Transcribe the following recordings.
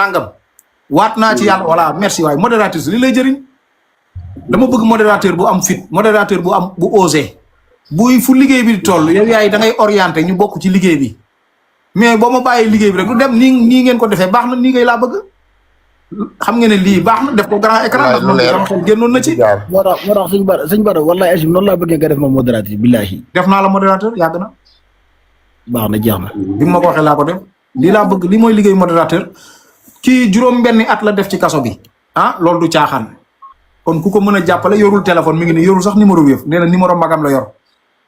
nangam waat naa ci yàlla voilà merci waay modérateur li lay jëriñ dama bëgg modérateur bu am fit modérateur bu am bu osé buy fu liggéey bi di toll yow yaay da ngay orienté ñu bokk ci liggéey bi mais boo ma bàyyi liggéey bi rek lu dem nii ngeen ko defee baax na nii ngay laa bëgg xam nga ne lii baax na def ko grand écran ndax loolu sama xel génnoon na ci moo tax sëñ Bara wallahi asim noonu laa bëggee nga def ma modérateur billahi def naa la modérateur yàgg na baax na jeex na bi ma ko waxee laa ko def lii laa bëgg lii mooy liggéey modérateur kii juróom-benni at la def ci kaso bi ah loolu du caaxaan kon ku ko mën a jàppale yorul téléphone mi ngi ni yorul sax numéro wéef nee na numéro magam la yor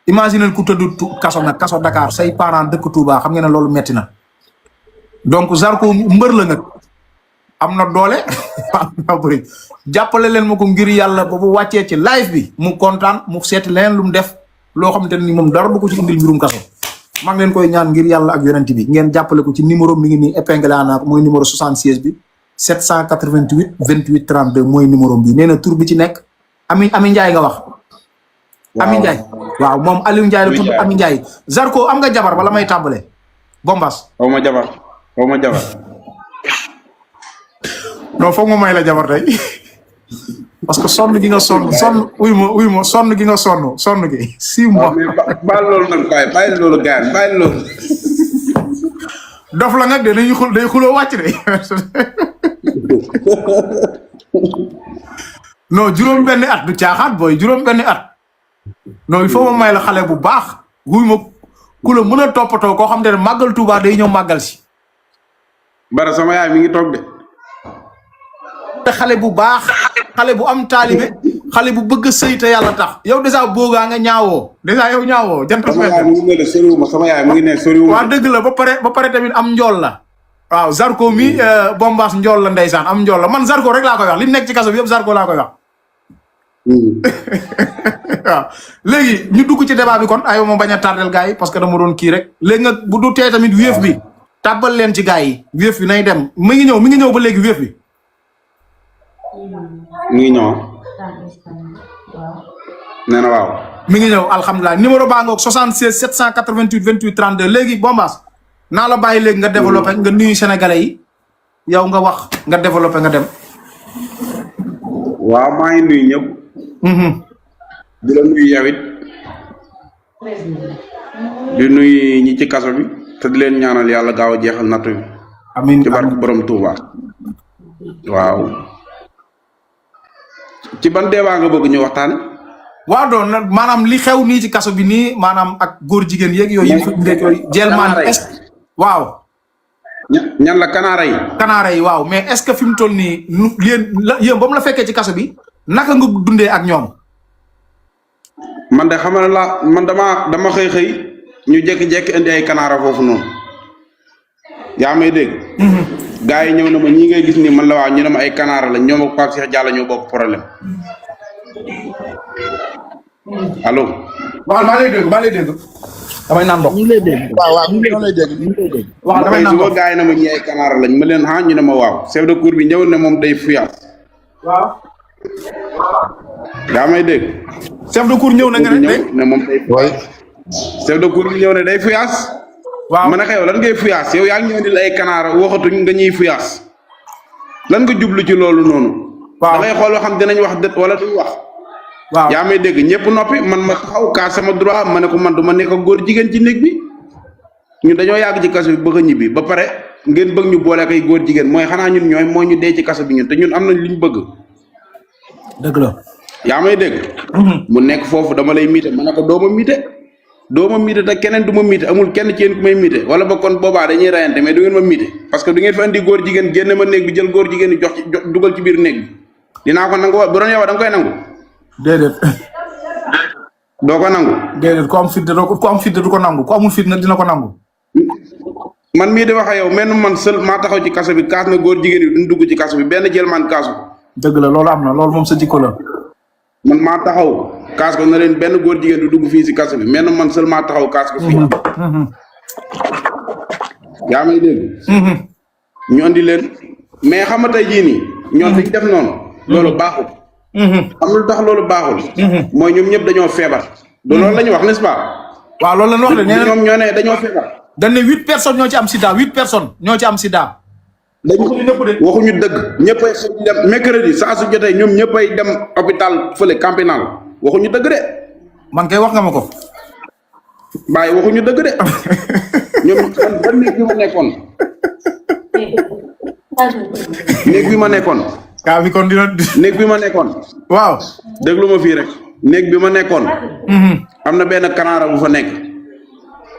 imaginel ku tëdd kaso nag kaso Dakar say parents dëkk Touba xam nga ne loolu metti na donc Zarko mbër la nag am na doole am na bëri jàppale leen ma ko ngir yàlla ba bu wàccee ci live bi mu kontaan mu seeti leneen lu mu def loo xamante ne ni moom dara du ko ci indil mbirum kaso maa ngi leen koy ñaan ngir yàlla ak yonent bi ngeen jàppale ko ci numéro mi ngi nii épinglé naa ko mooy numéro 76 bi 788 28 32 mooy numéro bi nee na tur bi ci nekk Ami Ndiaye nga wax. Ami Ndiaye waaw moom Aliou Ndiaye la tudd Ami Ndiaye Zarko am nga jabar wala may tàmbale Bombas. xaw ma jabar. non foog ma may la jabar tey parce que sonn gi nga sonn uy ma sonn gi nga sonn gi 6 mois. bàyyi loolu nag bàyyi loolu gars bàyyi loolu. dof la nag de day xuloo wàcc de non juróom-benni at du caaxaat booy juróom-benni at non il faut ma may la xale bu baax wuy ma ku la mën a toppatoo koo xam te ne màggal Touba day ñëw màggal si. Bara sama yaay mi ngi toog de. te xale bu baax xale bu am taalibe xale bu bëgg a sëy te yàlla tax yow dèjà boogaa nga ñaawoo dèjà yow ñaawoo jant sama yaay mu ngi ne soriwuma sama yaay mu ngi ne soriwuma waaw dëgg la ba pare tamit am njool la waaw Zarko mi Bombas njool la ndeysaan am njool la man Zarko rek laa koy wax li nekk ci kaso bi yëpp Zarko laa koy wax waaw léegi ñu dugg ci débat bi kon aywa ma bañ a tardel gars yi parce que dama doon kii rek léegi nga bu du tee tamit wéef bi tàbbal leen ci gars yi wéef bi nay dem mi ngi ñëw ba léegi wéef bi mi ngi ñëw nee na waaw mi ngi ñëw alhamdulilah numéro baa ngoog 76 788 28 32 léegi Bombas naa la bàyyi léegi nga développé nga nuyu sénégalais yi yow nga wax nga développé nga dem. waaw maa ngi nuyu ñëpp. di la nuyu yow it di nuyu ñi ci kaso bi te di leen ñaanal yàlla gaaw a jeexal nattu bi. amiin ci barke borom Touba. waaw. ci ban débat nga bëgg ñu waxtaan. waaw doon na maanaam li xew nii ci kaso bi nii maanaam ak góor jigéen yeeg yooyu yi fi ndek yooyu jelmaan est waaw ñan la kanaara yi kanaara yi waaw mais est-ce que fi mu toll nii yéen ba mu la fekkee ci kaso bi naka nga dundee ak ñoom man de xamal la man dama xëy ñu jékki-jékki indi ay kanaara foofu noonu yaa may dégg gars yi ñëw na ma ñii ngay gis ni man la waaw ñu ne ma ay kanaara la ñoom ak Pape Cheikh Diallo ñoo bokk problème allo. waaw maa lay dégg. damay naan ndox. ñu ngi lay dégg. waaw ñu ngi lay dégg. waaw damay naan ndox gars yi na ma ñi ay kanaara lañ ma leen ñu ne ma waaw chef de cour bi ñëw ne moom day fuyaat. waaw. yaa may dégg. chef de cour ñëw na nga ne moom day. chef de cour bi ñëw ne day fuyaas. waaw ma ne ko yow lan ngay fuyaas yow yaa ngi ñëw di ay kanaara waxatuñ nga ñuy fuyaas lan nga jublu ci loolu noonu. waaw da ngay xool xam dinañ wax dët wala duñ wax. waaw yaa may dégg ñëpp noppi man ma taxaw kaa sama droit ma ne ko man du ma nekk góor jigéen ci néeg bi ñun dañoo yàgg ci kaso bi bëgg a ñibbi ba pare ngeen bëgg ñu boole kay góor jigéen mooy xanaa ñun moo ñu dee ci kaso bi ñun te ñun am nañ liñ bëgg. dëgg la. yaa may dégg. mu nekk foofu dama lay miite ma ne ko doo ma miite te keneen du ma miite amul kenn ci yéen ku may miite wala ba kon boobaa dañuy rayante mais du ngeen ma miite parce que du ngeen fi andi góor jigéen génne ma néeg bi jël góor jigéen jox ci dugal ci biir néeg bi dinaa ko nangu bu doon yow da nga koy nangu. déedéet. doo ko nangu. déedéet ku am fit du ko nangu ku amul fit nag dina ko nangu. man mii di wax ak yow man seul maa taxaw ci kaso bi kaas na góor jigéen yi duñ dugg ci kaso bi benn jël man kaasu ko. dëgg la loolu am na loolu moom sa jikko la. man maa taxaw kaas ko na leen benn góor jigéen du dugg fii si kaso bi man seul maa taxaw kaas ko fii. yaa may dégg. ñu andi leen mais xam nga tey jii nii. ñoom dañ def noonu. loolu baaxul. xam lu tax loolu baaxul. mooy ñoom ñëpp dañoo feebar. du loolu la ñu wax n'est-ce pas. waaw loolu la ñu wax de ñoom ñoo ne dañoo feebar. dañ ne 8 personnes ñoo ci am sida 8 personnes ñoo ci am sida. dañu waxuñu dëgg ñëppay xëy dem mercredi saa su jotee ñoom ñëppay dem hôpital fële campinal waxuñu dëgg de. man kay wax nga ma ko. bàyyi waxuñu dëgg de ñoom ba néeg bi ma nekkoon. néeg bi ma nekkoon. kaa bi kon dina. néeg bi ma nekkoon. waaw. déglu ma fii rek. néeg bi ma nekkoon. am na benn kanaara bu fa nekk.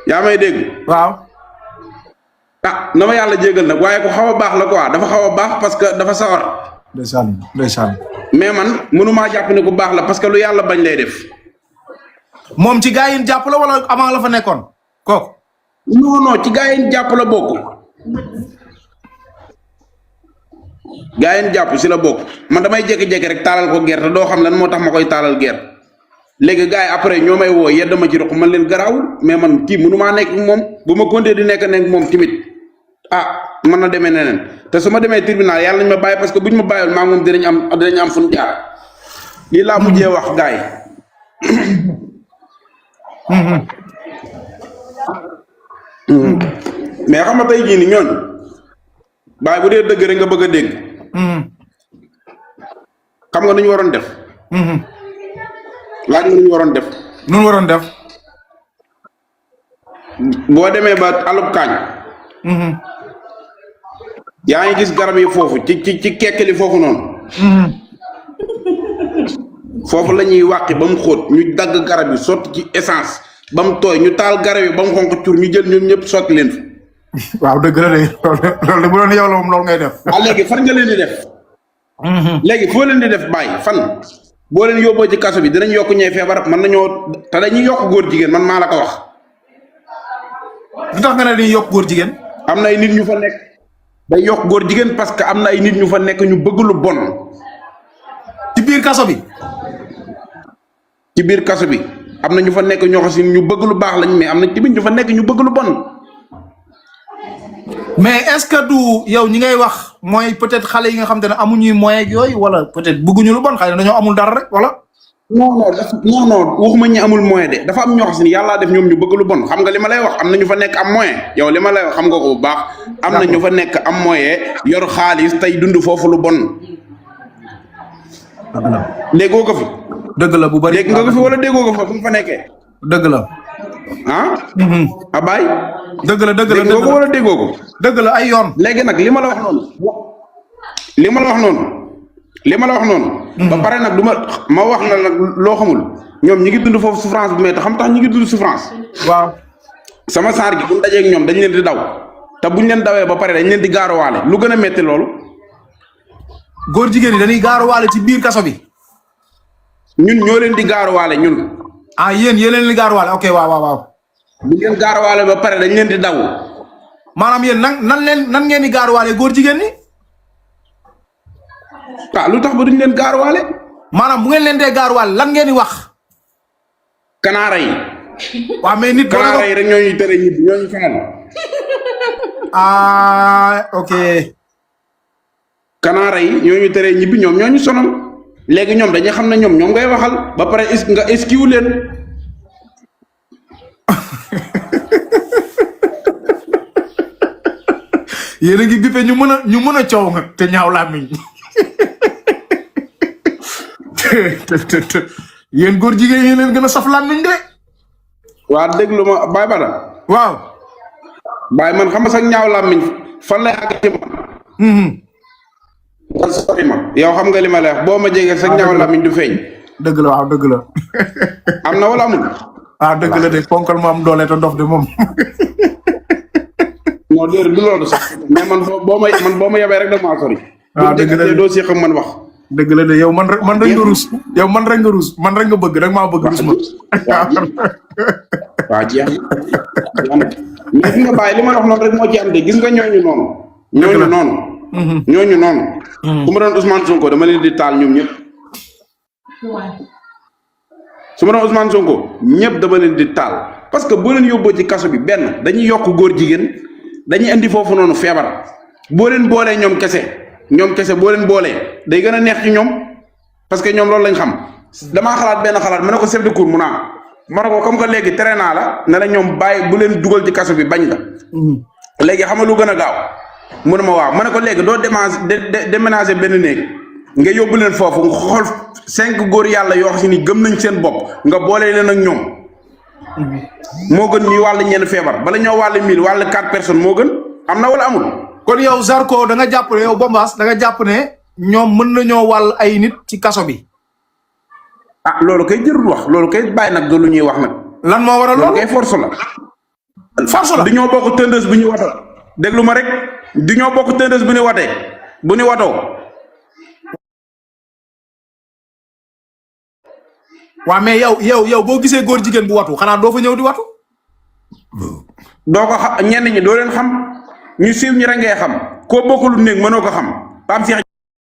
yaa may dégg. waaw. ah na ma yàlla jégal nag waaye ko xaw a baax la quoi dafa xaw a baax parce que dafa sawar. ndeysaan. mais man mënumaa jàpp ne ku baax la parce que lu yàlla bañ lay def. moom ci gaa yi jàpp la wala avant la fa nekkoon kooku. non ci gaa yi jàpp la bokk. gaa yi jàpp si la bokk man damay jékki-jékki rek taalal ko gerte doo xam lan moo tax ma koy taalal gerte léegi gars yi après ñoo may woo yedd ma ci roq man leen garaawul mais man kii mënumaa nekk moom bu ma continuer di nekk moom timit ah mën na demee neneen te su ma demee tribunal yàlla nañ ma bàyyi parce que buñ ma bàyyoon maa moom dinañ am fu ñu jaar lii laa mujjee wax gars yi. mais xam nga tey jii ni ñooñu bàyyi bu dee dëgg rek nga bëgg a dégg. xam nga nu ñu waroon def. laaj nga nu ñu waroon def. nu waroon def. boo demee ba alub kaañ. yaa ngi gis garab yi foofu ci kekkeli foofu noonu. foofu la ñuy wàqi ba mu xóot ñu dagg garab yi sotti ci essence ba mu tooy ñu taal garab yi ba mu xonq cur ñu jël ñoom ñëpp sotti leen fa. waaw dëgg la de loolu de bu doon yow la moom loolu ngay def. léegi fan nga leen di def. léegi foo leen di def bàyyi fan. boo leen yóbboo ci kaso bi dinañ yokk ñee feebar mën nañoo te dañuy yokk góor jigéen man maa la ko wax. lu tax nga ne dañuy yokk góor jigéen. am na ay nit ñu fa nekk. day yokk góor jigéen parce que am na ay nit ñu fa nekk ñu bëgg lu bon. ci biir kaso bi. ci biir kaso bi am na ñu fa nekk ñoo xam si ñu bëgg lu baax lañ mais am na tamit ñu fa nekk ñu bëgg lu bon. mais est-ce que du yow ñi ngay wax mooy peut-être xale yi nga xam te ne amuñuy moyen ak yooyu wala peut-être bëgguñu lu bon xëy na dañoo amul dara rek wala. non waxuma ñi amul moyen de dafa am ñoo xam si yàllaa def ñoom ñu bëgg lu bon xam nga li ma lay wax am na ñu fa nekk am moyen yow li ma lay wax xam nga ko bu baax. am na ñu fa nekk am moyen yor xaalis tey dund foofu lu bon. déggoo ko fi. dëgg la bu bari dégg nga ko fi wala déggoo ko fa bu mu fa nekkee. dëgg la. ah. Abaye. dëgg la dégg nga ko wala déggoo ko. dëgg la ay yoon. léegi nag li ma la wax noonu. ba pare nag du ma wax na nag loo xamul ñoom ñi ngi dund foofu souffrance bu métti xam tax ñi ngi dund souffrance. waaw. sama saar gi bu ñu dajee ak ñoom dañ leen di daw te buñ leen dawee ba pare dañ leen di gaaruwaale lu gën a métti loolu. góor jigéen ñi dañuy gaaruwaale ci biir kaso bi. ñun ñoo leen di gaaruwaale ñun. ah yéen leen di gaaruwaale ok waaw. buñ leen gaaruwaale ba pare dañ leen di daw. maanaam yéen nan ngeen di gaaruwaale góor jigéen ñi. ah lu tax ba duñ leen gaaruwaale. maanaam bu ngeen leen dee gaaruwaale lan ngeen di wax. kanaara yi. waaw mais nit. kanaara yi rek ñoo ñuy tere ñibbi ñoo ñu fenal. ah ok. kanaara yi ñoo ñu tere ñibbi ñoom ñoo ñu sonal. léegi ñoom dañuy xam ne ñoom ngay waxal ba pare nga esquive leen. yéen a ngi bippe ñu mën a coow nga te ñaaw làmmiñ yéen góor jigéen yi leen gën a saf làmmiñ de. waa déglu ma Baye Bada. waaw. Baye man xam nga sax ñaaw làmmiñ fan lay àgg ci man. nga sori ma yow xam nga li ma lay wax boo ma jegee sax ñaaw làmmiñ du feeñ. dëgg la waaw dëgg la. am na wala amul. ah dëgg la de ponkal mu am doole te ndox de moom. non déedéet du loolu sax mais man boo ma yabee rek da maa sori. waaw dëgg la de doo séq ak man wax. dëgg la de yow man rek nga rus. yow man rek nga rus man rek nga bëgg rek maa bëgg rus ma. waaw jeex na mais fi nga bàyyi li ma wax noonu rek moo ci am de gis nga ñooñu noonu. ñooñu noonu. ku ma doon Ousmane Sonko dama leen di taal ñoom ñëpp. su ma doon Ousmane Sonko ñëpp dama leen di taal parce que boo leen yóbboo ci kaso bi benn dañuy yokk góor jigéen dañuy indi foofu noonu feebar boo leen boolee ñoom kese boo leen boolee day gën a neex ci ñoom parce que ñoom loolu lañ xam damaa xalaat benn xalaat ma ne ko chef de cour mu naa ma ne ko comme que léegi tere naa la ne la ñoom bàyyi bu leen dugal ci kaso bi bañ la léegi xam nga lu gën a gaaw mu ne ma waaw ma ne ko léegi doo déménager benn néeg nga yóbbu leen foofu nga xool 5 góor yàlla yoo xam ni gëm nañ seen bopp nga boole leen ak ñoom moo gën ñuy wàll ñenn feebar bala ñoo wàll 1000 wàll 4 personnes moo gën am na wala amul. kon yow Zarko da nga jàpp ne yow Bombas da nga jàpp ne ñoom mën nañoo wàll ay nit ci kaso bi. ah loolu kay jërul wax loolu kay bàyyi nag du lu ñuy wax nag. lan moo waral loolu kay force la. force la du ñoo bokk tëndës bu ñu watoo déglu ma rek du ñoo bokk tëndës bu ñu watee bu ñu watoo. waaw mais yow boo gisee góor jigéen bu watu xanaa doo fa ñëw di watu. doo ko xam ñenn ñi doo leen xam ñu siiw ñi rangee xam koo bokkul néeg mënoo ko xam Pape Cheikh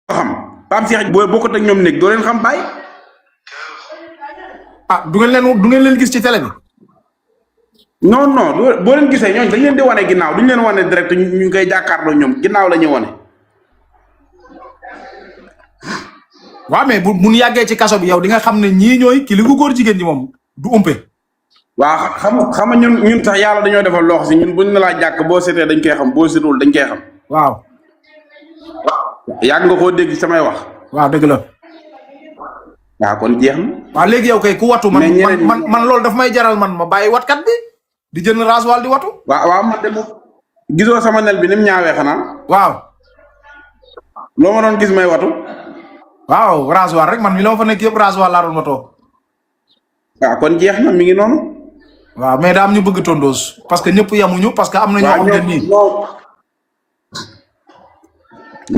ko xam Pape Cheikh booy bokkut ak ñoom néeg doo leen xam bàyyi. ah du ngeen leen gis ci télé bi. non boo leen gisee ñooñu dañ leen di wane ginnaaw duñ leen wane direct ñu ngi koy jàkkaarloo ñoom ginnaaw la ñuy wane. waaw mais bu ñu yàggee ci kaso bi yow di nga xam ne ñii ñooy ki li ko góor jigéen ñi moom du umpe. waaw xam nga ñun sax yàlla dañoo defal loo xam si ñun buñ na laa jàkk boo seetee dañ koy xam boo seetul dañ koy xam. waaw. yàgg nga koo dégg samay wax. waaw dëgg la. waaw kon jeex na. waaw léegi yow kay ku watu man loolu daf may jaral man ma bàyyi watkat bi di jënd rasoir di watu. waaw man de gisoo sama nel bi ni mu ñaawee xanaa. waaw. loo ma doon gis may watu. waaw rasoir rek man mi la ma fa nekk yëpp rasoir laa doon watoo. waaw kon jeex na mi ngi noonu. waaw mais daa am ñu bëgg tondoos parce que ñëpp yamuñu parce que am na ñoo xam ne nii.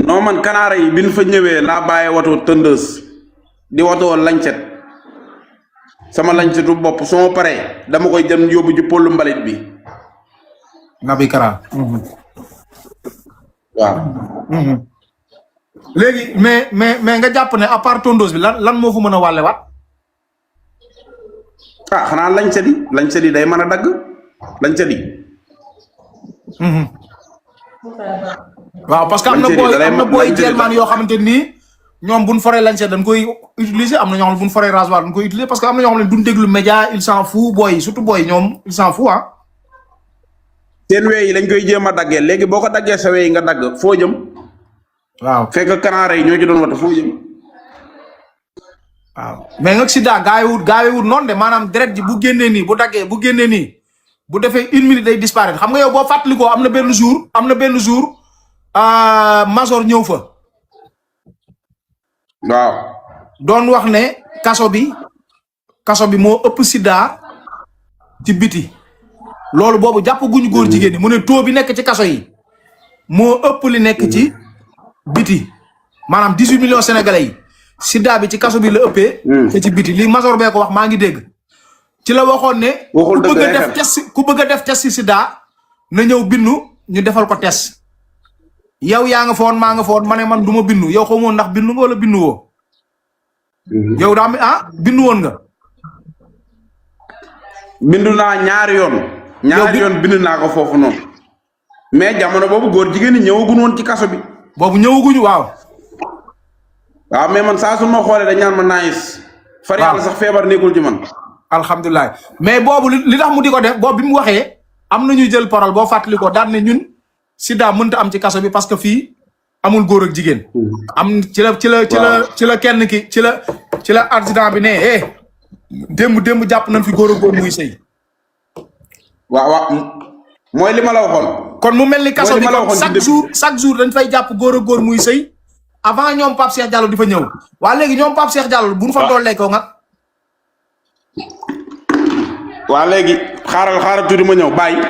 non man kanaara yi bi ñu fa ñëwee laa bàyyi watoo tëndës di watoo lañcet sama lañcetu bopp soo paree dama koy jëm yóbbu ci pollu mbalit bi. Nabi Kara. waaw. léegi mais nga jàpp ne à part tondoos bi lan moo fa mën a wàllewaat. ah xanaa lañcet yi day mën a dagg lañcet yi. waaw parce que am na booy jelmaan yoo xamante nii ñoom buñ foree lañcet dañ koy utiliser am na ñoo xam ne buñ foree rasoir dañ koy utiliser parce que am na ñoo xam ne duñ déglu média il s'en fout booy surtout booy ñoom il s'en fout ah. seen wey yi lañ koy jéem a daggee léegi boo ko daggee sa wey yi nga dagg foo jëm. waaw fekk kanaara yi ñoo ci doon wata foo jëm. waaw mais nag sida gaawewut noonu de maanaam deret ji bu génnee nii bu daggee bu génnee nii bu defee 1 minute day disparaître xam nga yow boo fàttalikoo am na benn jour Major ñëw fa. waaw. doon wax ne kaso bi moo ëpp sida ci biti loolu boobu jàpp guñu góor jigéen ñi mu ne taux bi nekk ci kaso yi moo ëpp li nekk ci biti maanaam 18 millions sénégalais yi sida bi ci kaso bi la ëppee. te ci biti li Major bee ko wax maa ngi dégg. ci la waxoon ne. ku bëgg a def test si sida na ñëw bindu ñu defal ko test. yow yaa nga foon maa nga foon ma ne man du ma bindu yow xaw ma ndax bindu nga wala bindu woo. yow daa bindu woon nga. bindu naa ñaari yoon. bindu naa ko foofu noonu. mais jamono boobu góor jigéen ñi ñëwaguñu woon ci kaso bi. boobu ñëwaguñu waaw. waaw mais man saa su ma xoolee dañ ñaan ma naayis. far yàlla sax feebar nekkul ci man. alhamdulilah mais boobu li tax mu di ko def boobu bi mu waxee am na ñuy jël parole boo fàttali ko daan ne ñun sida mënta am ci kaso bi parce que fii amul góor ak jigéen. am ci la kenn ki ci la accident bi ne démb jàpp nañ fi góor ak góor muy sëy. waaw mooy li ma la waxoon. kon mu mel ni kaso bi chaque jour dañ fay jàpp góor ak góor muy sëy avant ñoom Pape Cheikh Diallo di fa ñëw waa léegi ñoom Pape Cheikh Diallo bu ñu fa doolee ko nga. waa léegi xaaral tuuti ma ñëw bàyyi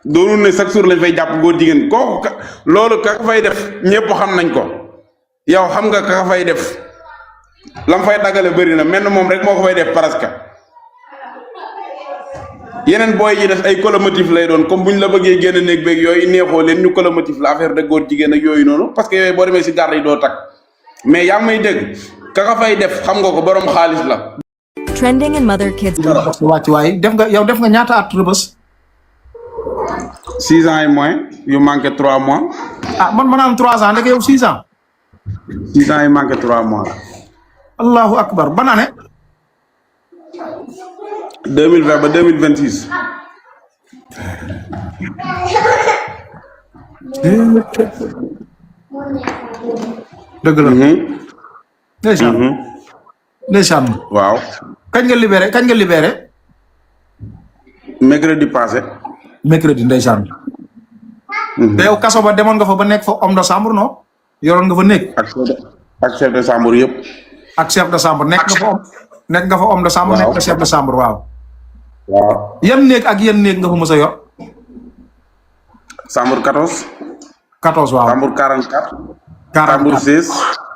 doonul ne chaque jour lañ fay jàpp góor jigéen kooku loolu ka fay def ñëpp xam nañ ko yow xam nga ka fay def lam fay dagale bëri na mel moom rek moo ko fay def presque yeneen booy yi def ay colomotif lay doon comme buñ la bëggee génn néeg beeg yooyu neexoo leen ñu colomotif la affaire de góor jigéen ak yooyu noonu parce que yooyu boo demee si garde yi doo takk mais yaa may dégg ka fay def xam nga ko borom xaalis la. Trending in Mother Kids. wàcc waay def nga ñaata at Rebeuss. 6 ans et moins yu manqué 3 mois. ah man ma naan 3 ans ndeke yow 6 ans. 6 ans yu manqué 3 mois. allahu akbar ban année. 2020 ba 2026. dëgg la. ndeysaan. ndeysaan. waaw. kañ nga libéré. mercredi passé. mercredi ndeysaan. te yow kaso ba demoon nga fa ba nekk fa homme de chambre non. yoroon nga fa nekk. ak chef de chambre yëpp. ak chef de chambre nekk nga fa homme de chambre. nekk nga chef de chambre waaw. waaw. yan néeg ak yan néeg nga fa mës a yor. chambre 14. 14 waaw. chambre 44. 44 chambre 16.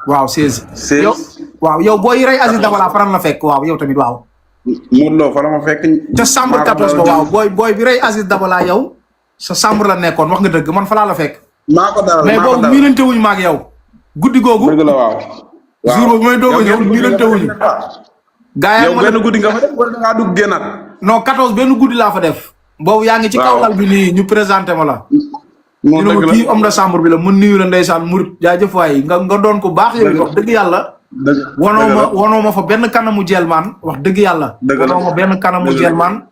waaw 16. 16. yow waaw yow booy rey Aziz Dabala faran la fekk waaw yow tamit waaw. Modou Lo fa la ma fekk. ca chambre 14 ba waaw booy bi rey Aziz Dabala yow sa chambre la nekkoon wax nga dëgg man fa laa la fekk. maa ko dalal mais boobu miinante wuñ ma ak yow. guddi googu dëgg la waaw. jour boobu may doog a ñëw miinante wuñu. gaa yow benn guddi nga fa def wala da ngaa dugg génnaat. non 14 benn guddi laa fa def. boobu yaa ngi ci kaw lal bi nii ñu présenté ma la. moom dëgg la kii homme de chambre bi la mu nuyu la ndeysaan murit jaajëf waay nga doon ko baax yow wax dëgg yàlla. wanoo ma fa benn kanamu jelmaan wax dëgg yàlla. wanoo ma benn kanamu jelmaan.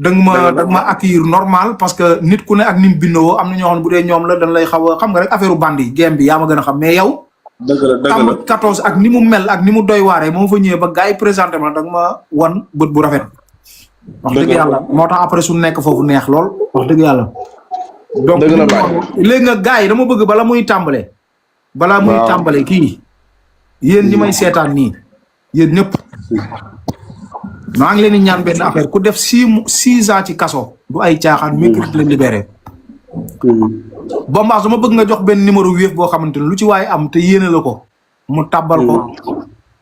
danga ma accueillir normal parce que nit ku ne ak ni mu bindoo am na ñoo xam ne bu dee ñoom la dañ lay xaw a xam nga rek affaire bandi game bi yaa ma gën a xam mais yow. dëgg la 14 ak ni mu mel ak ni mu doy waaree moo fa ñëwee ba gars yi présenté ma danga ma wan bët bu rafet. wax dëgg yàlla moo tax après su nekk foofu neex lool wax dëgg yàlla. donc léegi nga gars yi dama bëgg bala muy tàmbale. balaa muy tàmbale kii. yéen ñi may seetaan nii yéen ñëpp. maa ngi leen di ñaan benn affaire ku def 6 ans ci kaso du ay caaxaan mercredi la libéré. Bombaas dama bëgg nga jox benn numéro wéef boo xamante ne lu ci waaye am te yéene la ko. mu tàbbal ko.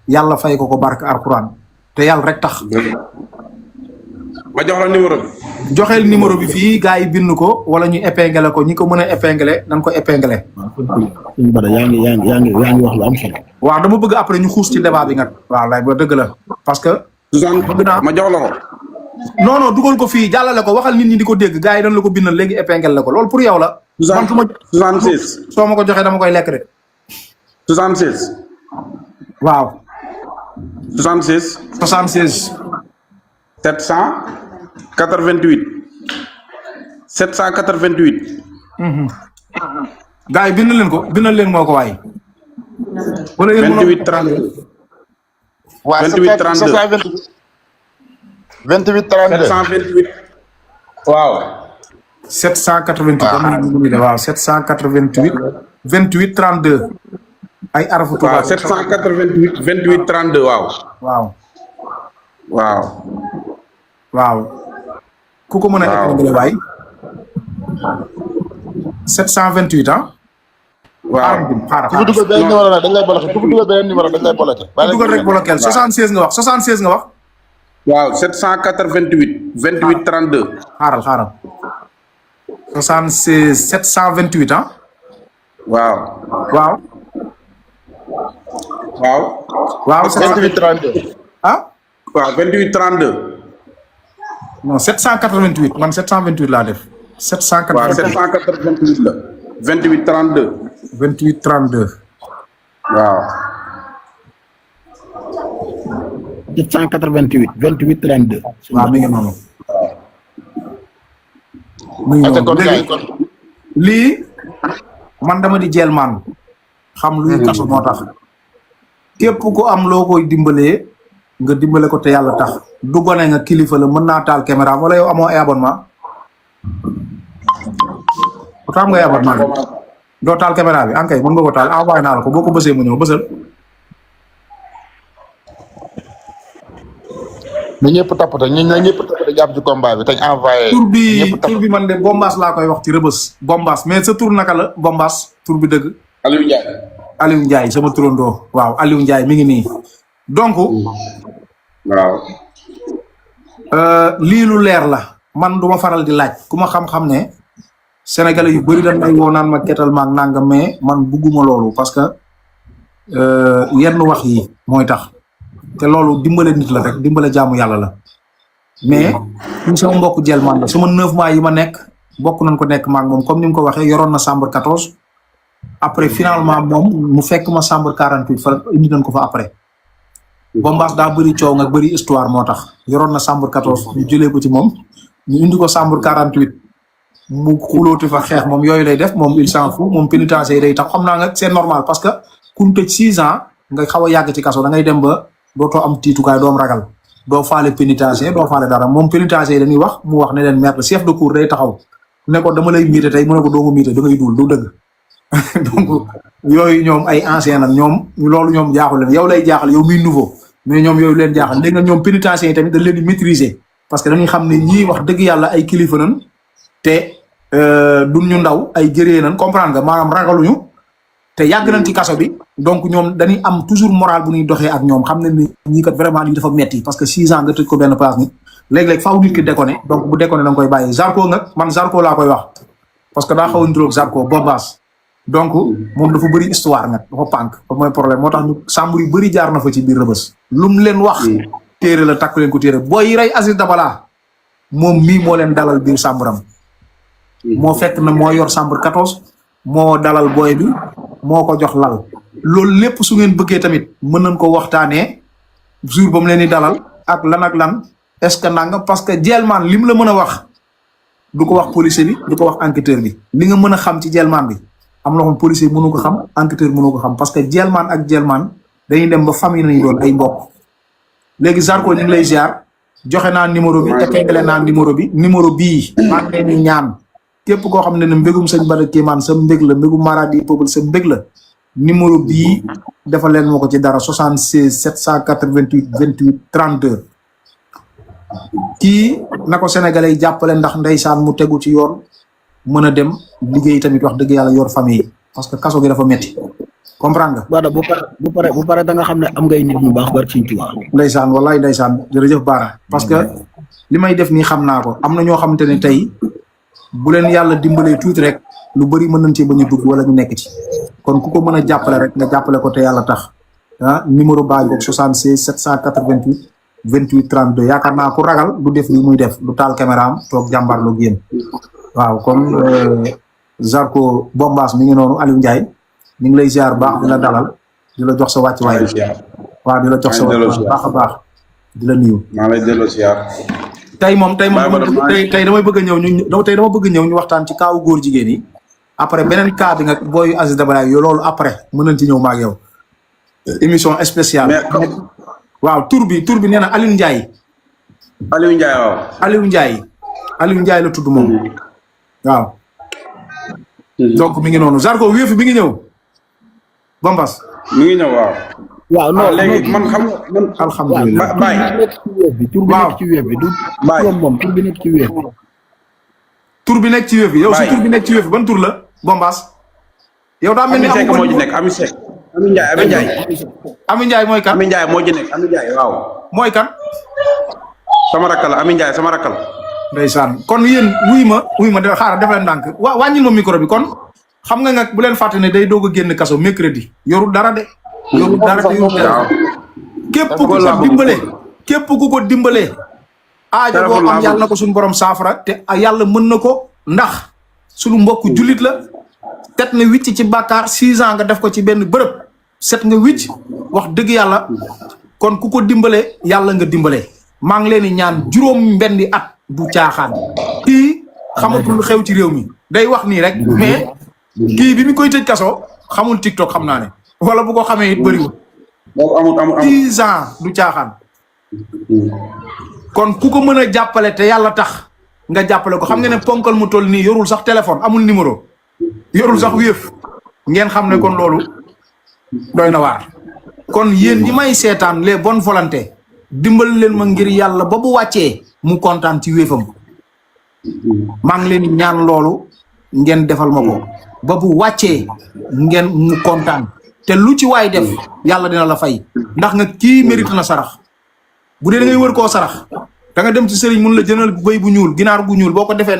yàlla fay ko barke Alxuraan te yàlla rek tax. ma jox la numéro bi. joxeel numéro bi fii gars yi bind ko wala ñu épinglé ko ñi ko mën a épinglé nañ ko épinglé. suñu bada yaa ngi wax lu am solo. waaw dama bëgg après ñu xuus ci débat bi nga. waaw lay ba dëgg la parce que. ma jox la ko. non dugal ko fii jàllale ko waxal nit ñi di ko dégg gars yi dañ la ko bindal léegi épinglé la ko loolu pour yow la. 76. soo ma ko joxee dama koy lekk de. 76. waaw. 76. 76. 788. 788. gars yi bindal leen moo ko waay. 28 32. waaw 28 32. 28 32. 728. waaw. 788. waaw 788. 28 32. ay arafu tubaab. waaw 788 28 32 waaw. waaw. ku ko mën a épinglé waay. 728 ah. waaw ku fi dugal beneen numéro nag dañ lay bloqué ku fi dugal beneen numéro dañ lay bloqué. dugal rek bloqué 76 nga wax 76 nga wax. waaw 788. 28 32. xaaral. 76 728 ah. waaw. 28 32. ah. waaw 28 32. non 788 man 728 laa def. 788 waaw 788 la. 28 32. 28 32. waaw. 788 28 32. waaw mi ngi noonu. lii man dama di jelmaan xam luy kaso moo tax. képp ku am loo koy dimbalee nga dimbale ko te yàlla tax du gone nga kilifa la mën naa taal caméra wala yow amoo ay abonnement bu taam ngay abonnement doo taal caméra bi ankay mën nga ko taal envoyé naa la ko boo ko bësee mu ñëw bësal na ñëpp tappate jàpp ci combat bi te ñu envoyé. tur bi man de Bombaas laa koy wax ci rëbës Bombaas mais sa tur naka la Bombaas tur bi dëgg Aliou Ndiaye sama turandoo waaw Aliou Ndiaye mi ngi nii donc waaw lii lu leer la man duma faral di laaj ku ma xam-xam ne sénégalais yu bëri dañ may woo naan ma ketal maag nangam mais man bugguma loolu parce que yenn wax yi mooy tax te loolu dimbale nit la rek dimbale jaamu yàlla la mais ñu sama mbokk jelmaan la sama 9 mois yi ma nekk bokk nañ ko nekk maag moom comme ni mu ko waxee yoroon na chambre 14 après finalement moom mu fekk ma chambre 48 fa indi nañ ko fa après Bombaas daa bëri coow nga bëri histoire moo tax yoroon na chambre 14 ñu jëlee ko ci moom ñu indi ko chambre 48 mu xulóote fa xeex moom yooyu lay def moom il s'en fout moom pénitencier yi day tax xam naa nga c'est normal parce que ku tëj 6 ans nga xaw a yàgg ci kaso da ngay dem ba dootoo am tiitukaay doom ragal doo faale pénitencier doo faale dara moom pénitencier yi dañuy wax mu wax ne leen maître chef de cour day taxaw ne ko dama lay miite tey mu ne ko doo ma miite da ngay duul du dëgg donc yooyu ñoom ay ancien nag ñoom loolu ñoom jaaxul leen yow lay jaaxal yow muy nouveau mais ñoom yooyu leen jaaxal léegi nag ñoom pénitencier yi tamit dañ leen di maîtriser parce que dañuy xam ne ñii wax dëgg yàlla ay kilifa nañ te duñ ñu ndaw ay gëree nañ comprendre nga maanaam ragaluñu te yàgg nañ ci kaso bi donc ñoom dañuy am toujours moral bu ñuy doxee ak ñoom xam ne ni ñii kat vraiment lii dafa metti parce que 6 ans nga tëj ko benn place ni léeg-léeg faaw nit ki déconné donc bu déconné da nga koy bàyyi Zarko nag man Zarko laa koy wax parce que daa xaw a niróog Zarko Bombas donc moom dafa bëri histoire nag dafa pànk ba mooy problème moo tax ñu sàmbur yu bëri jaar na fa ci biir Rebeuss lu mu leen wax téere la takk leen ko téere booy yi rey Aziz Dabala moom mii moo leen dalal biir sàmburam moo fekk na moo yor chambre 14 moo dalal booy bi moo ko jox lal loolu lépp su ngeen bëggee tamit mën nañ ko waxtaanee jour ba mu leen di dalal ak lan ak lan est-ce que nanga parce que jelmaan li mu la mën a wax du ko wax policier bi du ko wax enquêteur bi li nga mën a xam ci jelmaan bi am na xam policier mënu ko xam enquêteur mënu ko xam parce que jelmaan ak jelmaan dañuy dem ba famille nañu doon ay mbokk léegi Zarko ñu ngi lay ziar joxe naa numéro bi épinglé naa numéro bii maa ngi leen di ñaan képp koo xam ne ne mbégum sëñ Bada Kéemaan sa mbég la mbégum Maradi Peuple sa mbég la numéro bii dafa leen moo ko ci dara 76 788 28 32 kii na ko sénégalais yi jàppale ndax ndeysaan mu tegu ci yoon mën a dem liggéey tamit wax dëgg yàlla yor famille parce que kaso gi dafa metti comprendre nga. Bada bu pare da nga xam ne am ngay nit ñu baax barki Sëñ Tuubaa. ndeysaan wallaay ndeysaan jërëjëf Bara parce que li may def nii xam naa ko am na ñoo xamante ne tey bu leen yàlla dimbalee tuuti rek lu bëri mën nañ ci bañ a dugg wala ñu nekk ci kon ku ko mën a jàppale rek nga jàppale ko te yàlla tax ah numéro baa ngoog 76 788 28 32 yaakaar naa ku ragal du def li muy def du taal caméra am toog jàmbaarloo ak yéen waaw kon Zarko Bombas mi ngi noonu Aliou Ndiaye ñu ngi lay ziar baax di la dalal di la jox sa wàccuwaay waaw di la jox sa wàccuwaay baax a baax di la nuyu. maa lay delloo ziar. tey damay bëgg a ñëw tey dama bëgg a ñëw ñu waxtaan ci kaawu góor jigéen yi après beneen cas bi nga booy Aziz Dabala yo loolu après mën nañ ci ñëw ma ak yow émission spéciale. waaw tur bi nee na Aliou Ndiaye. Aliou Ndiaye waaw. Aliou Ndiaye la tudd moom waaw. donc mi ngi noonu Zarko wéef bi ngi ñëw Bombas. mi ngi ñëw waaw. waaw non léegi man xam nga man. alhamdulilah Baye tur bi nekk ci wéef bi du. Baye moom tur bi nekk ci wéef bi. tur bi nekk ci wéef bi yow si tur bi nekk ci wéef bi ban tur la Bombas. yow daa mel ni Ami Seck moo ci nekk Ami Seck. Ami Ndiaye mooy kan. Ami Ndiaye moo ci nekk Ami Ndiaye waaw. mooy kan. sama rakkal Ami Ndiaye sama rakkal. ndeysaan kon yéen wuy ma de xaaral def leen ndànk wàññil ma micro bi kon xam nga nag bu leen fàtte ne day doog a génn kaso mercredi yorul dara de. yorul dara de yorul dara. képp ku ko dimbalee. aajo boo am yàlla na ko suñu borom saafara te yàlla mën na ko ndax suñu mbokku jullit la. set nga wicc ci bàkkaar 6 ans nga def ko ci benn bërëb set nga wicc wax dëgg yàlla kon ku ko dimbalee yàlla nga dimbalee maa ngi leen di ñaan juróom mbenni at du caaxaan kii xamatul lu xew ci réew mi day wax nii rek mais kii bi mi koy tëj kaso xamul TikTok xam naa ne wala bu ko xamee it bëriwul 10 ans du caaxaan kon ku ko mën a jàppale te yàlla tax nga jàppale ko xam nga ne ponkal mu toll nii yorul sax téléphone amul numéro yorul sax wéef ngeen xam ne kon loolu doy na waar kon yéen ñi may seetaan les bonnes volontés dimbal leen ma ngir yàlla ba bu wàccee mu kontaan ci wéefam maa ngi leen di ñaan loolu ngeen defal ma ko ba bu wàccee ngeen mu kontaan te lu ci waay def yàlla dina la fay ndax nga kii mérite na sarax bu dee da ngay wër koo sarax da nga dem ci sëriñ mun la jënal bëy bu ñuul ginaar bu ñuul boo ko defee